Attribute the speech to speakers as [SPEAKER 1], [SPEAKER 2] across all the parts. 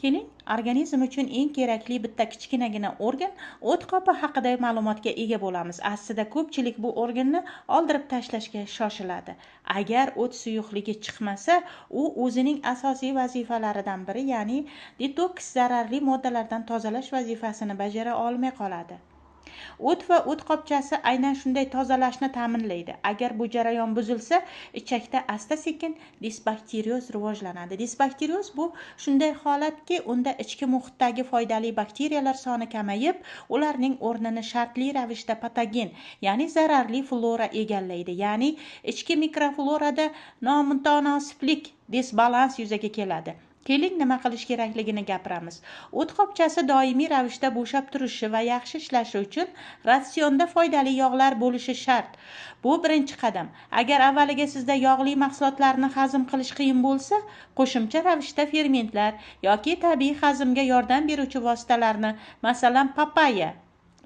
[SPEAKER 1] Keling, organizm uchun eng kerakli bitta kichkinagina organ o't qopi haqida ma'lumotga ega bo'lamiz. Aslida ko'pchilik bu organni oldirib tashlashga shoshiladi. Agar o't suyuqligi chiqmasa, u o'zining asosiy vazifalaridan biri, ya'ni detoks zararli moddalardan tozalash vazifasini bajara olmay qoladi. O't va o't qopchasi aynan shunday tozalashni ta'minlaydi. Agar bu jarayon buzilsa, ichakda asta-sekin disbakterioz rivojlanadi. Disbakterioz bu shunday holatki, unda ichki muhitdagi foydali bakteriyalar soni kamayib, ularning o'rnini shartli ravishda patogen, ya'ni zararli flora egallaydi. Ya'ni ichki mikroflorada nomutanosiblik, disbalans yuzaga keladi. Keling, nima qilish kerakligini gapiramiz. O't qopchasi doimiy ravishda bo'shab turishi va yaxshi ishlashi uchun ratsionda foydali yog'lar bo'lishi shart. Bu birinchi qadam. Agar avvaliga sizda yog'li mahsulotlarni hazm qilish qiyin bo'lsa, qo'shimcha ravishda fermentlar yoki tabiiy hazmga yordam beruvchi vositalarni, masalan, papaya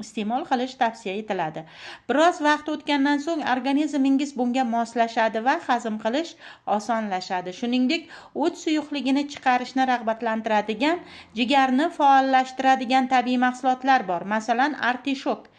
[SPEAKER 1] iste'mol qilish tavsiya etiladi. Biroz vaqt o'tgandan so'ng organizmingiz bunga moslashadi va hazm qilish osonlashadi. Shuningdek, o't suyuqligini chiqarishni rag'batlantiradigan, jigarni faollashtiradigan tabiiy mahsulotlar bor. Masalan, artishok.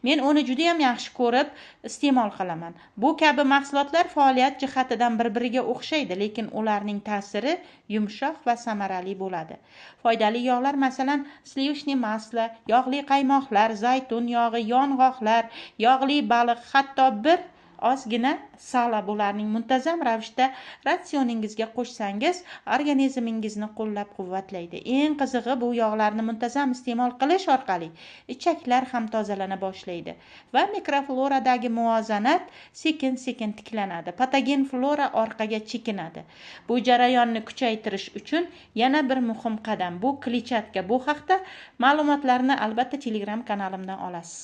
[SPEAKER 1] Men uni juda ham yaxshi ko'rib iste'mol qilaman. Bu kabi mahsulotlar faoliyat jihatidan bir-biriga o'xshaydi, lekin ularning ta'siri yumshoq va samarali bo'ladi. Foydali yog'lar, masalan, sливочный масло, yog'li qaymoqlar, zaytun yog'i, yong'oqlar, yog'li baliq, hatto bir ozgina sala, bularning muntazam ravishda ratsioningizga qo'shsangiz, organizmingizni qo'llab-quvvatlaydi. Eng qizig'i, bu yog'larni muntazam iste'mol qilish orqali ichaklar ham tozalana boshlaydi va mikrofloradagi muvozanat sekin-sekin tiklanadi. Patogen flora orqaga chekinadi. Bu jarayonni kuchaytirish uchun yana bir muhim qadam bu kletchatka. Bu haqda ma'lumotlarni albatta Telegram kanalimdan olasiz.